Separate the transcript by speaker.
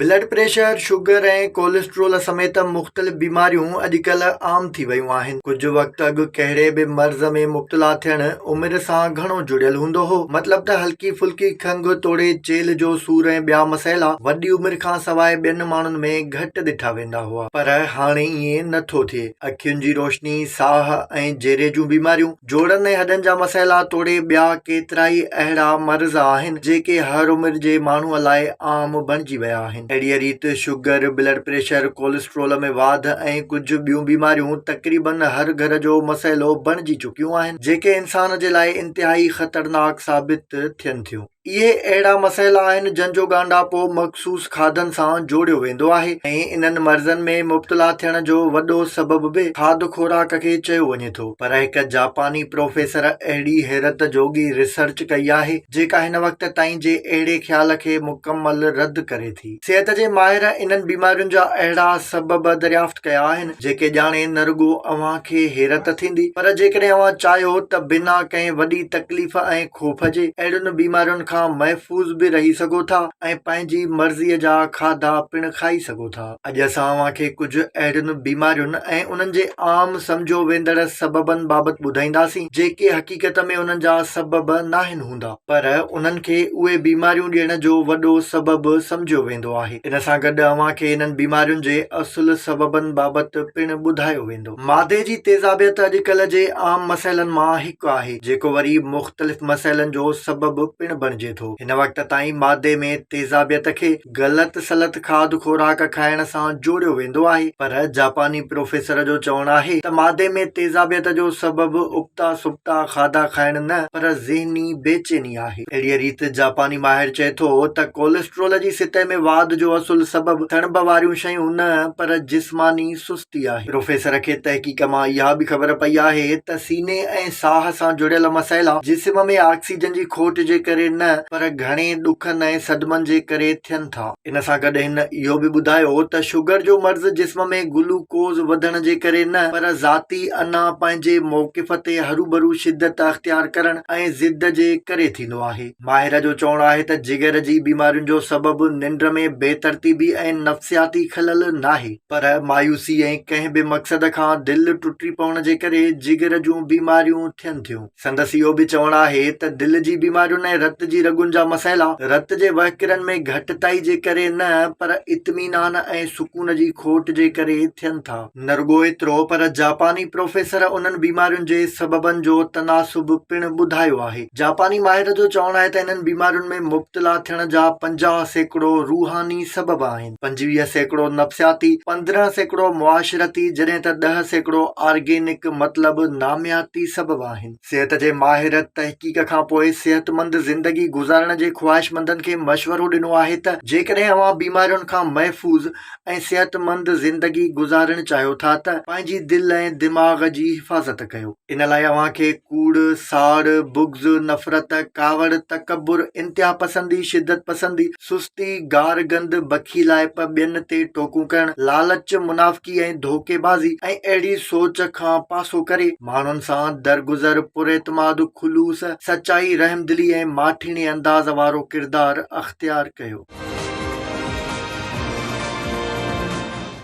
Speaker 1: Blood pressure, sugar ۽ cholesterol سميت مختلف بيماريون اڄڪلهه عام ٿي ويون آهن. ڪجهه وقت اڳ ڪهڙي به مرض ۾ مبتلا ٿيڻ عمر سان گهڻو جڙيل هوندو هو. مطلب ته هلڪي ڦلڪي کنگهه توڙي چيلهه جو سور ۽ ٻيا مسئلا وڏي عمر کان سواء ٻين ماڻهن ۾ گهٽ ڏٺا ويندا هئا. پر هاڻي ائين نه ٿو ٿئي. اکين جي روشني، ساهه ۽ جيري جون بيماريون، جوڙن ۽ هڏن جا مسئلا توڙي ٻيا ڪيترائي اهڙا مرض آهن جيڪي هر عمر جي ماڻهوء لاء عام بڻجي ويا آهن. اهڙيء ريت شگر، بلڊ پريشر، ڪولسٽرول ۾ واڌ ۽ ڪجهه ٻيون بيماريون تقريبن هر گهر جو مسئلو بڻجي چڪيون آهن جيڪي انسان جي لاء انتهائي خطرناڪ ثابت ٿين ٿيون. اهي اهڙا مسئلا آهن جن جو ڳانڍاپو مخصوص کاڌن سان جوڙيو ويندو آهي ۽ انهن مرضن ۾ مبتلا ٿيڻ جو وڏو سبب به کاڌ خوراڪ کي چيو وڃي ٿو پر هڪ جاپاني پروفيسر اهڙي حيرت جوڳي ريسرچ ڪئي آهي جيڪا هن وقت تائين جي اهڙي خيال کي مڪمل رد ڪري ٿي. صحت جي ماهر انهن بيمارين جا اهڙا سبب دريافت ڪيا آهن، جيڪي ڄاڻي نه رڳو اوهان کي حيرت ٿيندي، پر جيڪڏهن اوهان چاهيو ته بنا ڪنهن وڏي تڪليف ۽ خوف جي اهڙين بيمارين کان محفوظ به رهي سگهو ٿا ۽ پنهنجي مرضيء جا کاڌا پڻ کائي سگهو ٿا. اڄ اسان اوهان کي ڪجهه اهڙين بيمارين ۽ انهن جي عام سمجهيو ويندڙ سببن بابت ٻڌائينداسين، جيڪي حقيقت ۾ انهن جا سبب ناهن هوندا، پر انهن کي اهي بيماريون ڏيڻ جو وڏو سبب سمجهيو ويندو آهي. ان سان گڏ اوهان کي انهن بيمارين جي اصل سببن بابت پڻ ٻڌايو ويندو. معدي جي تيزابيت اڄڪلهه جي عام مسئلن مان هڪ آهي، جيڪو وري مختلف مسئلن جو سبب پڻ بڻجي ٿو. هن وقت تائين معدي ۾ تيزابيت کي غلط سلط کاڌ خوراڪ کائڻ سان جوڙيو ويندو آهي، پر جاپاني پروفيسر جو چوڻ آهي ته معدي ۾ تيزابيت جو سبب ابتا سبتا کاڌا کائڻ نه پر ذهني بيچيني آهي. اهڙيء ريت جاپاني ماهر چئي ٿو ته ڪوليسٽرول جي سطح ۾ واڌ جو اصل سبب سڻڀ واريون شيون نه پر جسماني سستي آهي. پروفيسر کي تحقيق مان اها به خبر پئي آهي ته سيني ۽ ساهه سان جڙيل مسئلا جسم ۾ آڪسيجن جي کوٽ جي ڪري نه پر گهڻي ڏکن ۽ صدمن جي ڪري ٿين ٿا. ان سان گڏ هن اهو به ٻڌايو ته شگر جو مرض جسم ۾ گلوڪوز وڌڻ جي ڪري نه پر ذاتي انا، پنهنجي موقف تي هروڀرو شدت اختيار ڪرڻ ۽ ضد جي ڪري ٿيندو آهي. ماهر جو چوڻ آهي ته جگر جي بيمارين جو سبب ننڊ ۾ بي ترتيبي ۽ نفسياتي خلل ناهي پر مايوسي ۽ ڪنهن به مقصد کان دل ٽٽي پوڻ جي ڪري جگر جون بيماريون ٿين ٿيون. سندس اهو به چوڻ آهي ته دل جي بيمارين ۽ رت جي رڳن جا مسئلا رت جي وهڪرن ۾ گهٽتائي جي ڪري نه پر اطمينان ۽ سڪون جي کوٽ جي ڪري ٿين ٿا. نه رڳو ايترو پر جاپاني پروفيسر انهن بيمارين جي سببن جو تناسب پڻ ٻڌايو آهي. جاپاني ماهر جو چوڻ آهي ته انهن بيمارين ۾ مبتلا ٿيڻ جا 50% روحاني سبب آهن. 25% نفسياتي، 15% معاشرتي جڏهن ته 10% آرگينڪ مطلب نامياتي سبب آهن. صحت جي ماهر تحقيق کان پوء صحتمند زندگي گذارڻ جي خواهشمندن کي مشورو ڏنو آهي ته جيڪڏهن اوهان بيمارين کان محفوظ ۽ صحتمند زندگي گذارڻ چاهيو ٿا ته پنهنجي دل ۽ دماغ جي حفاظت ڪيو. ان لاء اوهان کي ڪوڙ، ساڙ، بغض، نفرت، ڪاوڙ، تڪبر، انتهاپسندي، شدت پسندي، سستي، گار گند، بخيلائپ، ٻين تي ٽوڪون ڪرڻ، لالچ، منافقي ۽ ڌوڪيبازي ۽ اهڙي سوچ کان پاسو ڪري، ماڻهن سان درگذر، پراعتماد، خلوص، سچائي، رحمدلي ۽ ماٺيڻي انداز وارو ڪردار اختيار ڪيو.